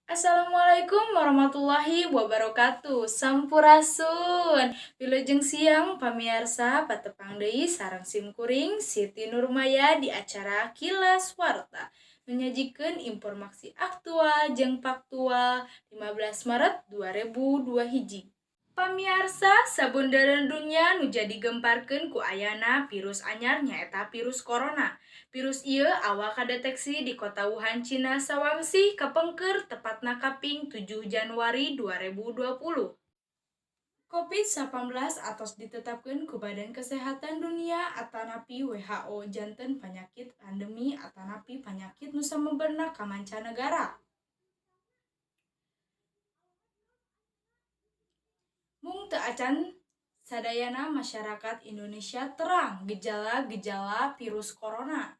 Assalamualaikum warahmatullahi wabarakatuh. Sampurasun. Wilujeng siang, pamiarsa. Patepang deui sareng simkuring, Siti Nurmaya, di acara Kilas Warta, menyajikan informasi aktual jeung faktual 15 Maret 2002 hiji. Pamiarsa, sabundereun dunya nu jadi gemparkeun ku ayana virus anyar, nyaeta virus corona. Virus ieu awal kadeteksi di kota Wuhan, Cina, sawangsih kapengker, tepatna kaping 7 Januari 2020. COVID-19 atos ditetapkeun ku Badan Kesehatan Dunia atanapi WHO janten panyakit pandemi atanapi panyakit nu sumebarna ka mancanegara. Mung teu acan sadayana masyarakat Indonesia terang gejala-gejala virus corona.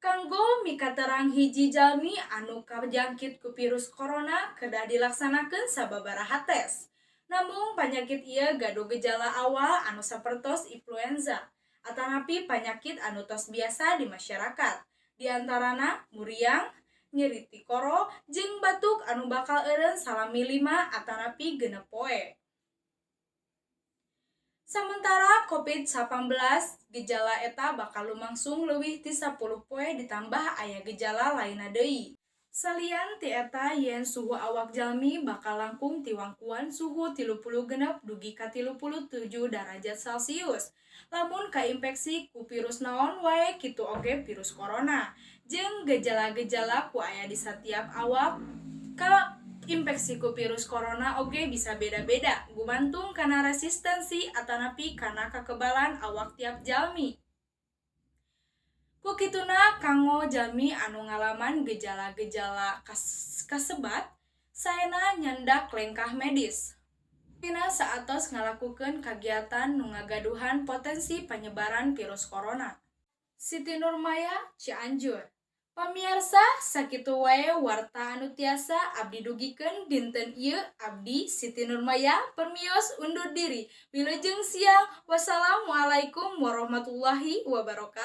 Kanggo mikaterang hiji jalmi anu kajangkit ku virus corona, kedah dilaksanakeun sababaraha tes. Namung panyakit ieu gaduh gejala awal anu sapertos influenza atanapi panyakit anu tos biasa di masyarakat. Di antarana muriang, nyeri tikoro, jeung batuk anu bakal eureun salami 5 atanapi 6 poe. Samentara COVID-19, gejala eta bakal lumangsung leuwih ti 10 poe, ditambah aya gejala lainna deui. Salian ti eta, yen suhu awak jalmi bakal langkung ti wangkuan suhu 36 dugi ka 37 derajat Celcius lamun kainfeksi ku virus naon wae, kitu oge virus corona. Jeung gejala-gejala ku aya di satiap awak ka infeksi ku virus corona oge bisa beda-beda, gumantung kana resistensi atanapi kana kakebalan awak tiap jalmi. Ku kituna, kanggo jalmi anu ngalaman gejala-gejala kasebat, saena nyandak lengkah medis. Dina saatos ngalakukeun kagiatan nu ngagaduhan potensi panyebaran virus corona. Siti Nurmaya, Cianjur. Pamiarsa, sakitu wae warta anu tiasa abdi dugikeun dinten ieu. Abdi, Siti Nurmaya, permios undur diri. Wilujeng siang. Wassalamualaikum warahmatullahi wabarakatuh.